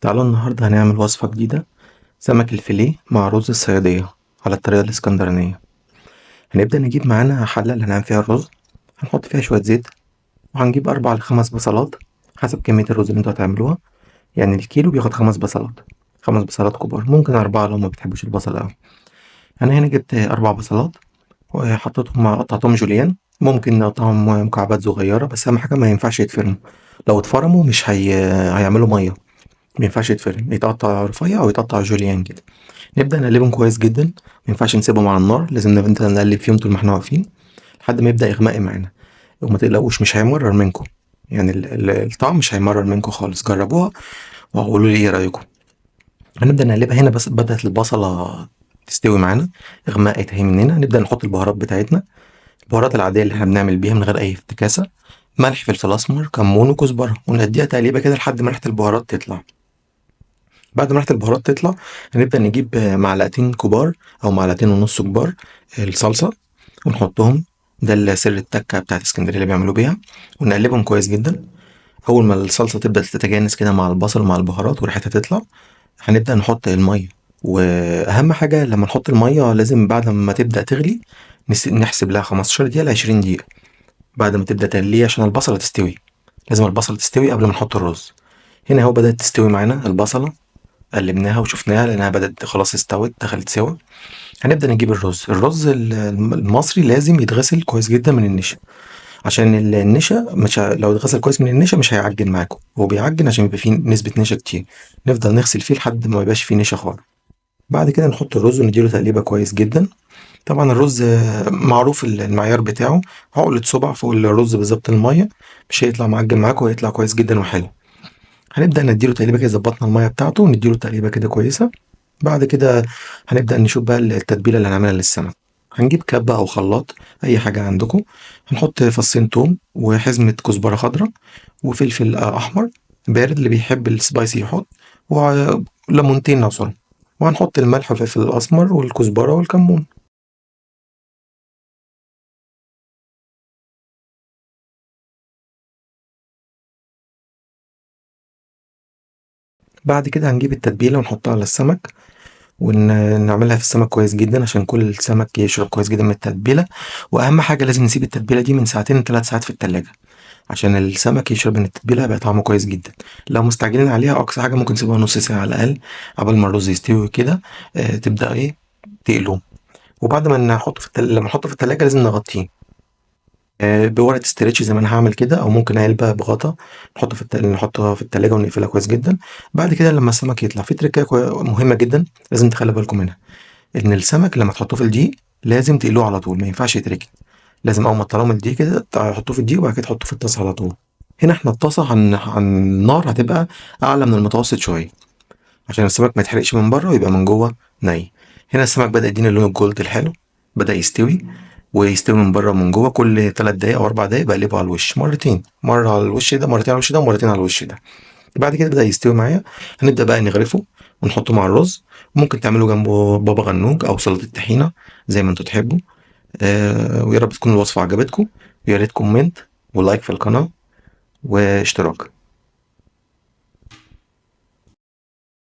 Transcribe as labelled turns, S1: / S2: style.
S1: تعالوا النهاردة هنعمل وصفة جديدة، سمك الفيليه مع رز الصيادية على الطريقة الإسكندرانية. هنبدأ نجيب معانا حلة اللي هنعمل فيها الرز، هنحط فيها شوية زيت، وهنجيب 4 ل5 بصلات حسب كمية الرز اللي انتوا هتعملوها. يعني الكيلو بياخد 5 بصلات، 5 بصلات كبار، ممكن 4 لو ما بتحبوش البصل أوي. أنا هنا جبت 4 بصلات وحطيتهم، قطعتهم جوليان، ممكن نقطعهم مكعبات صغيرة، بس أهم حاجة ما ينفعش يتفرموا، لو اتفرموا مش هيعملوا مية، ما ينفعش يتفرم، يتقطع رفيع أو يتقطع جوليان كده. نبدأ نقلبهم كويس جدا، ما ينفعش نسيبهم على النار، لازم نبدأ نقلب فيهم طول ما احنا واقفين لحد ما يبدأ يغمق معانا. وما تقلقوش مش هيمرر منكم، يعني الطعم مش هيمرر منكم خالص، جربوها وقولوا لي ايه رأيكم. هنبدأ نقلبها هنا، بس بدأت البصلة تستوي معانا، غمقت اهي مننا. نبدأ نحط البهارات بتاعتنا، البهارات العادية اللي احنا بنعمل بيها من غير أي افتكاسة، ملح، فلفل أسمر، كمون، وكزبرة، ونديها تقليبة كده لحد ما ريحة البهارات تطلع. بعد ما ريحة البهارات تطلع هنبدأ نجيب معلقتين كبار أو معلقتين ونص كبار الصلصة ونحطهم، ده السر التكة بتاعت اسكندرية اللي بيعملوا بيها، ونقلبهم كويس جدا. أول ما الصلصة تبدأ تتجانس كده مع البصل ومع البهارات وريحتها تطلع، هنبدأ نحط المية. وأهم حاجة لما نحط المية لازم بعد ما تبدأ تغلي نحسب لها 15 دقيقة ل 20 دقيقة بعد ما تبدأ تغلي عشان البصلة تستوي، لازم البصلة تستوي قبل ما نحط الرز. هنا اهو بدأت تستوي معانا البصلة، قلبناها وشفناها لأنها بدأت خلاص استوت، دخلت سوا. هنبدأ نجيب الرز. الرز المصري لازم يتغسل كويس جدا من النشا، عشان النشا مش لو اتغسل كويس من النشا مش هيعجن معاكم، هو بيعجن عشان يبقى فيه نسبة نشا كتير. نفضل نغسل فيه لحد ما يبقاش فيه نشا خالص. بعد كده نحط الرز ونديله تقليبة كويس جدا. طبعا الرز معروف المعيار بتاعه، عقلة صبع فوق الرز بالظبط المية، مش هيطلع معجن معاكم، وهيطلع كويس جدا وحلو. هنبدأ نديله تقليبة كده، ظبطنا المية بتاعته ونديله تقليبة كده كويسة. بعد كده هنبدأ نشوف بقى التتبيلة اللي هنعملها للسمك. هنجيب كبة أو خلاط، أي حاجة عندكم، هنحط فصين توم وحزمة كزبرة خضراء وفلفل أحمر بارد، اللي بيحب السبايسي يحط، وليمونتين نعصرهم، وهنحط الملح والفلفل الأسمر والكزبرة والكمون. بعد كده هنجيب التتبيلة ونحطها على السمك، ونعملها في السمك كويس جدا عشان كل السمك يشرب كويس جدا من التتبيلة. وأهم حاجة لازم نسيب التتبيلة دي من ساعتين لثلاث ساعات في التلاجة عشان السمك يشرب من التتبيلة، يبقى طعمه كويس جدا. لو مستعجلين عليها أقصى حاجة ممكن تسيبوها نص ساعة على الأقل قبل ما الرز يستوي كده، تبدأ تقلوه. وبعد ما نحطه في لما نحطه في التلاجة لازم نغطيه، بورقة استرتش زي ما أنا هعمل كده، أو ممكن علبة بغطا، نحطها في التلاجة ونقفلها كويس جدا. بعد كده لما السمك يطلع، في تركاية مهمة جدا لازم تخلي بالكم منها، إن السمك لما تحطوه في الدقيق لازم تقلوه على طول، ما ينفعش يتركن، لازم أول ما تطلعوه من الدقيق كده تحطوه في الدقيق وبعد كده تحطوه في الطاسة على طول. هنا احنا الطاسة عن النار هتبقى أعلى من المتوسط شوية عشان السمك ما يتحرقش من بره ويبقى من جوه ني. هنا السمك بدأ يدينا اللون الجولد الحلو، بدأ يستوي ويستوي من بره ومن جوه. كل 3 دقايق أو 4 دقايق بقلبه على الوش مرتين، مرة على الوش ده، مرتين على الوش ده، ومرتين على الوش ده. بعد كده بدأ يستوي معايا، هنبدأ بقى نغرفه ونحطه مع الرز. ممكن تعملوا جنبه بابا غنوج أو سلطة طحينة زي ما انتوا تحبوا. ويا رب تكون الوصفة عجبتكم، ويا ريت comment و like في القناة واشتراك.